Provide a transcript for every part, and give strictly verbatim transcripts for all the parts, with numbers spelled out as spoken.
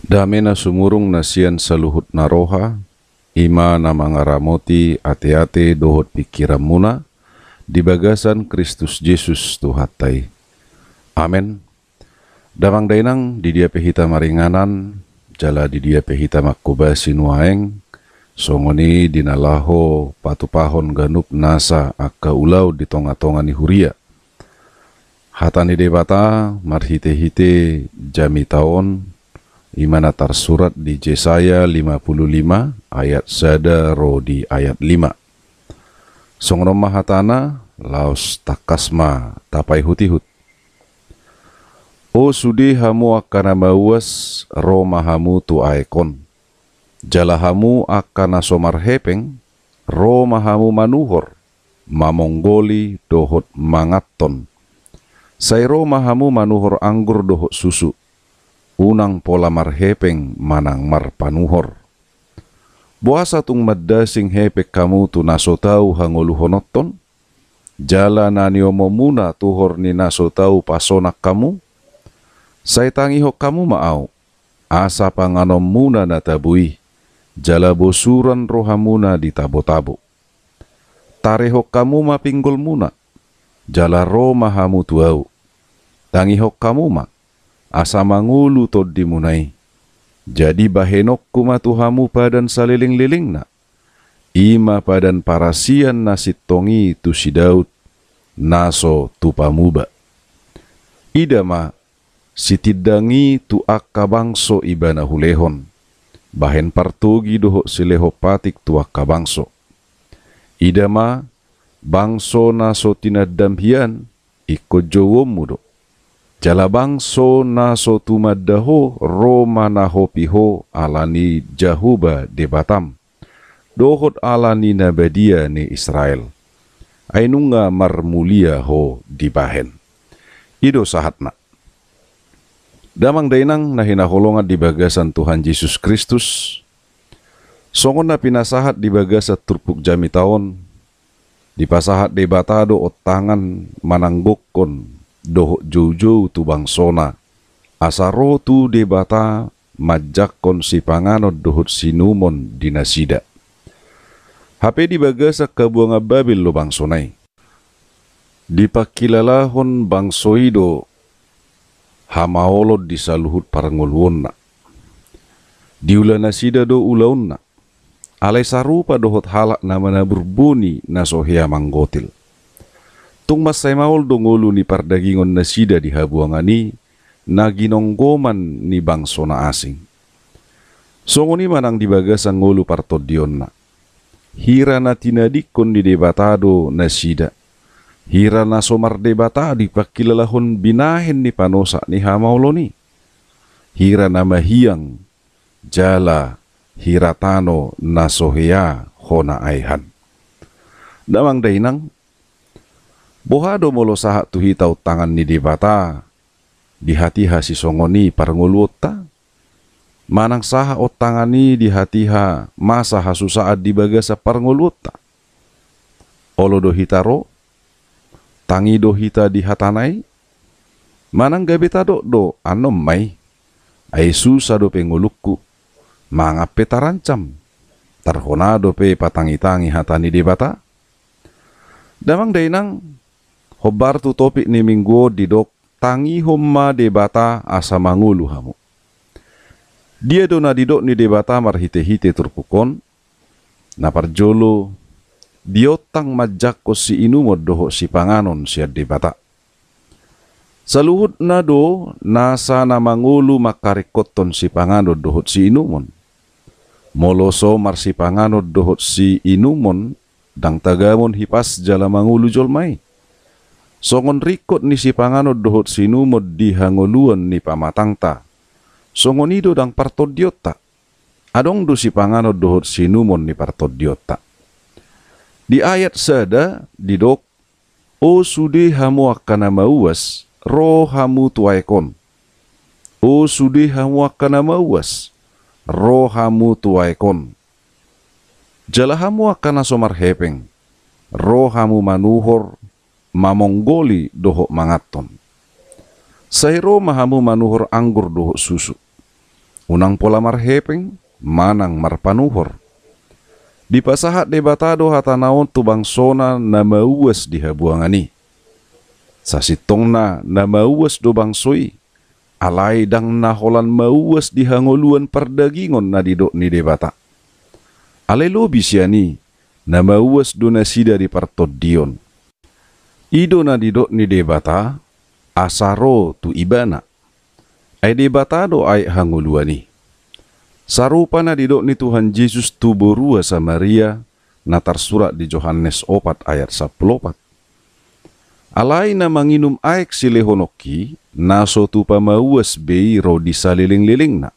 Dame na sumurung na sian saluhut na roha, i ma na mangaramoti ateate dohot pingkiranmuna, di bagasan Kristus Jesus Tuhanta i. Amen. Damang dainang, di dia pe hita maringanan, jala di dia pe hita manghobasi nuaeng, songon i di na laho patupahon ganup nasa angka ulaon di tongatonga ni huria. Hata ni Debata marhitehite jamita on, i ma na tarsurat di Jesaya lima puluh lima ayat sada ro di ayat lima. Songon on ma hatana, laos tangkas ma tapaihutihut. O sude hamu angka na mauas, ro ma hamu tu aek on. Jala hamu angka na so marhepeng, ro ma hamu manuhor, mamonggoli dohot manganhon. Sai ro ma hamu manuhor anggur dohot susu. Unang pola marhepeng manang marpanuhor. Boasa tung mandasing hepeng hamu tu na so tau hangoluhononhon? Jala na niomonmuna tuhor ni na so tau pasonang hamu? Sai tangihon hamu ma ahu, asa panganonmuna na tabo i, jala bosuran rohamuna di tabotabo. Tarehon hamu ma pinggolmuna, jala ro ma hamu tu ahu. Tangihon hamu ma, asa mangolu tondimuna i. Jadi bahenonku ma tu hamu padan salelenglelengna, i ma padan parasian na sintong i tu si Daud, na so tupamuba. Ida ma, sitindang i tu angka bangso ibana hulehon, bahen partogi dohot silehon patik tu angka bangso. Ida ma, bangso na so tinandam hian, ingkon jouonmu do. Jala bangso na so tumanda ho, ro manahopi ho ala ni Jahowa Debatam, dohot ala ni na badia ni Israel. Ai nunga marmulia ho dibahen. I do sahatna. Damang dainang na hinaholongan di bagasan Tuhan Jesus Kristus, songon na pinasahat di bagasan turpuk jamita on, dipasahat Debata do ontangan mananggokkon dohot joujou tu bangsona, asa ro tu Debata manjangkon sipanganon dohot siinumon di nasida. Hape di bagasan habuangan Babel do bangsona i. Dipangkilalahon bangso i do hamaolon di saluhut parngoluonna. Diula nasida do ulaonna. Alai sarupa dohot halak na manabur boni na so hea manggotil. Tung mansai maol do ngolu ni pardagingon nasida di habuangan i, na ginonggoman ni bangso na asing. Songon i ma nang di bagasan ngolu partondionna. Hira na tinadingkon ni Debata do nasida. Hira na so mardebata dipangkilalahon binahen ni panosak ni hamaolon i. Hira na mahiang jala hira tano na so hea hona aehan. Damang dainang, boha do molo sahat tu hita ontangan ni Debata di hatiha sisongon i parngoluonta? Manang sahat ontangan i di hatiha masa hasusaan di bagasan parngoluonta? Olo do hita ro? Tangi do hita di hatana i? Manang gabe tadok do, annon ma i, ai susa dope ngolungku, mangan pe tarancam, tarhona dope patangitangi hata ni Debata? Damang dainang, hombar tu topik ni minggu on didok, tangihon ma Debata asa mangolu hamu. Dia do na didok ni Debata marhitehite turpuk on? Na parjolo, diontang manjangkon siinumon dohot sipanganon sian Debata. Saluhutna do nasa na mangolu mangkaringkothon sipanganon dohot siinumon. Molo so marsipanganon dohot siinumon, ndang tagamon hipas jala mangolu jolma i. Songon ringkot ni sipanganon dohot siinumon di hangoluan ni pamatangta, songon i do ndang partondionta. Adong do sipanganon dohot siinumon ni partondionta. Di ayat sada didok, o sude hamu angka na mauas, ro hamu tu aek on. O sude hamu angka na mauas, ro hamu tu aek on. Jala hamu angka na so marhepeng, ro hamu manuhor, mamonggoli dohot manganhon. Sai ro ma hamu manuhor anggur dohot susu. unang pola marhepeng manang marpanuhor. Dipasahat Debata do hatana on tu bangsona na mauas di habuangan i. Sasintongna na mauas do bangso i, alai ndang na holan mauas di hangoluan pardagingon na nidok ni Debata. Alai lobi sian i, na mauas do nasida di partondion. I do na nidok ni Debata, asa ro tu ibana. Ai Debata do aek hangoluan i. Sarupa na nidok ni Tuhan Jesus tu borua Samaria, na tarsurat di Johannes opat ayat sampulu opat. Alai na manginum aek silehononki, na so tupa mauas be i ro di salelenglelengna.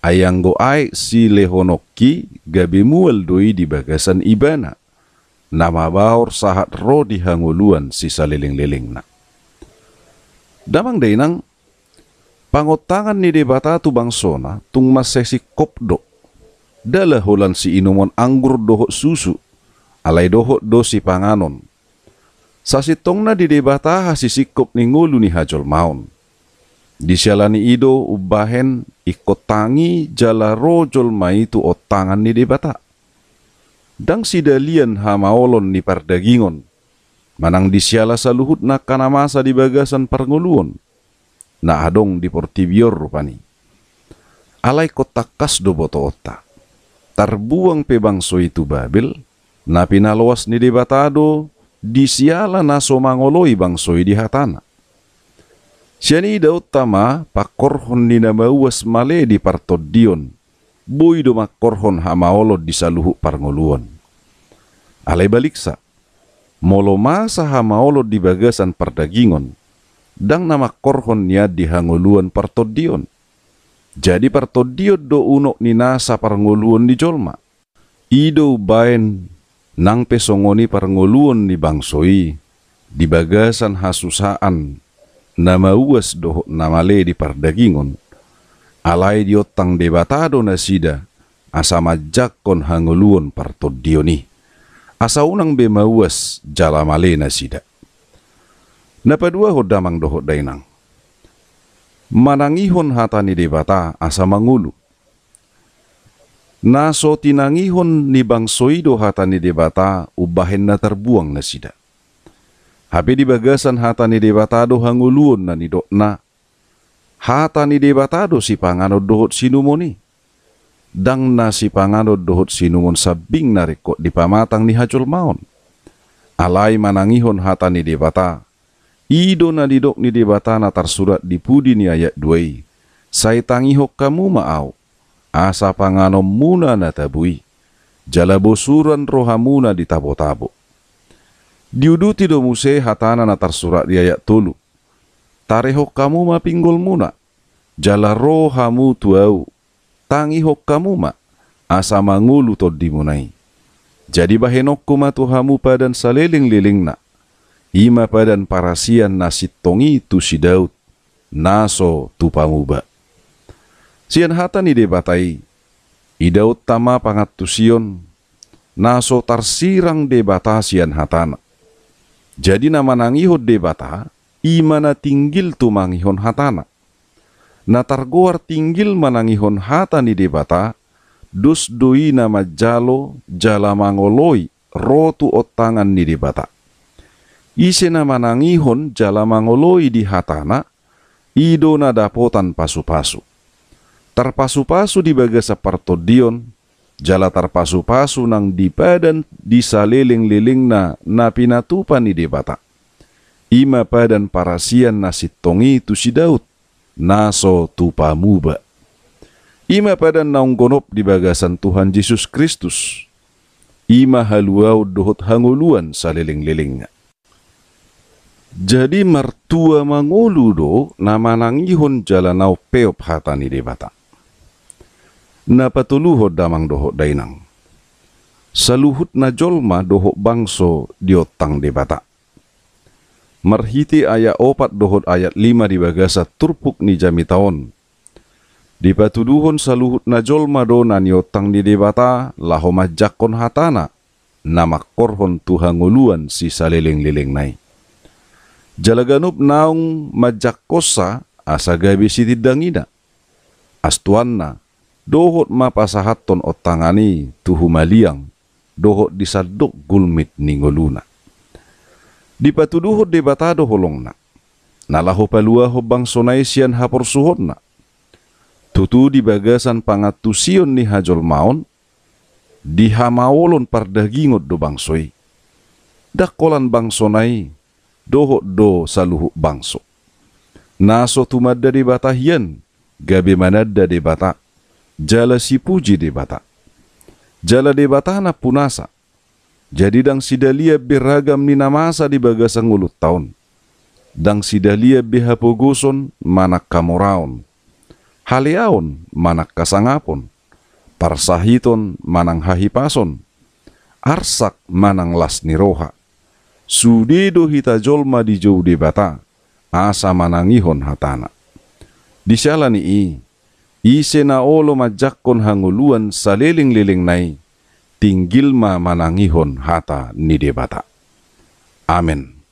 Ai anggo aek silehononki gabe mual do i di bagasan ibana, na mabaor sahat ro di hangoluan sisalelenglelengna. Damang dainang, pangontangan ni Debata tu bangsona tung mansai singkop do. Ndada holan siinumon anggur dohot susu, alai dohot do sipanganon. Sasintongna di Debata hasisingkop ni ngolu ni hajolmaon. Di siala ni i do umbahen ingkon tangi jala ro jolma i tu ontangan ni Debata. Ndang sidalian hamaolon ni pardagingon, manang di siala saluhutna angka na masa di bagasan parngoluon na adong di portibi on rupani. Alai ingkon tangkas do botoonta. Tarbuang pe bangso i tu Babel, na pinaloas ni Debata do di siala na so mangoloi bangso i di hatana. Sian i idaonta ma pangkorhon ni na mauas male di partondion, boi do mangkorhon hamaolon di saluhut parngoluon. Alai baliksa, molo masa hamaolon di bagasan pardagingon, ndang na mangkorhon nian di hangoluan partondion. Jadi partondion do unok ni nasa parngoluon ni jolma. I do umbahen nang pe songon i parngoluon ni bangso i, di bagasan hasusaan na mauas dohot na male di pardagingon, alai diontang Debata do nasida, asa manjangkon hangoluon partondion i, asa unang be mauas jala male nasida. Na paduahon damang dohot dainang, manangihon hata ni Debata asa mangolu. Na so tinangihon ni bangso i do hata ni Debata umbahen na tarbuang nasida. Hape di bagasan hata ni Debata do hangoluon na nidokna. Hata ni Debata do sipanganon dohot sinumon i. Ndang na sipanganon dohot sinumon sambing na ringkot di pamatang ni hajolmaon. Alai manangihon hata ni Debata. I do na nidok ni Debata na tarsurat di pudi ni ayat dua i. Sai tangihon hamu ma ahu, asa panganonmuna na tabo i, jala bosuran rohamuna di tabo-tabo. Diuduti do muse hatana na tarsurat di ayat tolu. Tarehon hamu ma pinggolmuna, jala ro hamu tu ahu, tangihon hamu ma, asa mangolu tondimuna i. Jadi bahenonku ma tu hamu padan saleleng-lelengna, i ma padan parasian na sintong i tu si Daud, na so tupa muba. Sian hata ni Debata i, idaonta ma pangantusion, na so tarsirang Debata sian hatana. Jadi na manangihon Debata, i ma na tinggil tumangihon hatana. Na targoar tinggil manangihon hata ni Debata, dos do i na manjalo jala mangoloi ro tu ontangan ni Debata. Ise na manangihon jala mangoloi di hatana, i do na dapotan pasu-pasu. Tarpasu-pasu di bagasan partondion, jala tarpasu-pasu nang di padan di saleleng-lelengna na pinatupa ni Debata. I ma padan parasian na sintong i tu si Daud, na so tupa muba. I ma padan naung gonop di bagasan Tuhan Jesus Kristus. I ma haluaon dohot hangoluan saleleng-lelengna. Jadi martua mangolu do na manangihon jala na umpeop hata ni Debata. Na patoluhon damang dohot dainang. Saluhutna jolma dohot bangso diontang Debata. Marhite ayat opat dohot ayat lima di bagasan turpuk ni jamita on. Dipatuduhon saluhutna jolma do na niontang ni Debata laho manjangkon hatana, na mangkorhon tu hangoluan sisaleleng-lelengna i. Jala ganup naung manjangkonsa asa gabe sitindangina. astuanna, dohot ma pasahathon ontangan i tu humaliang, dohot di sandok gulmit ni ngoluna. Dipatuduhon Debata do holongna, na laho paluahon bangsona i sian haporsuhonna. Tutu di bagasan pangantusion ni hajolmaon, di hamaolon pardagingon do bangso i. Ndang holan bangsona i, dohot do saluhut bangso. Na so tumanda Debata hian, gabe mananda Debata, jala sipuji Debata. Jala Debata nampunasa. Jadi ndang sidalian be ragam ni na masa di bagasan ngolunta on. Ndang sidalian be hapogoson manang hamoraon, haleaon manang hasangapon, parsahiton manang hahipason, arsak manang las ni roha. Sude do hita jolma dijou Debata, asa manangihon hatana. Di siala ni i, ise na olo manjangkon hangoluan salelenglelengna i, tinggil ma manangihon hata ni Debata. Amen.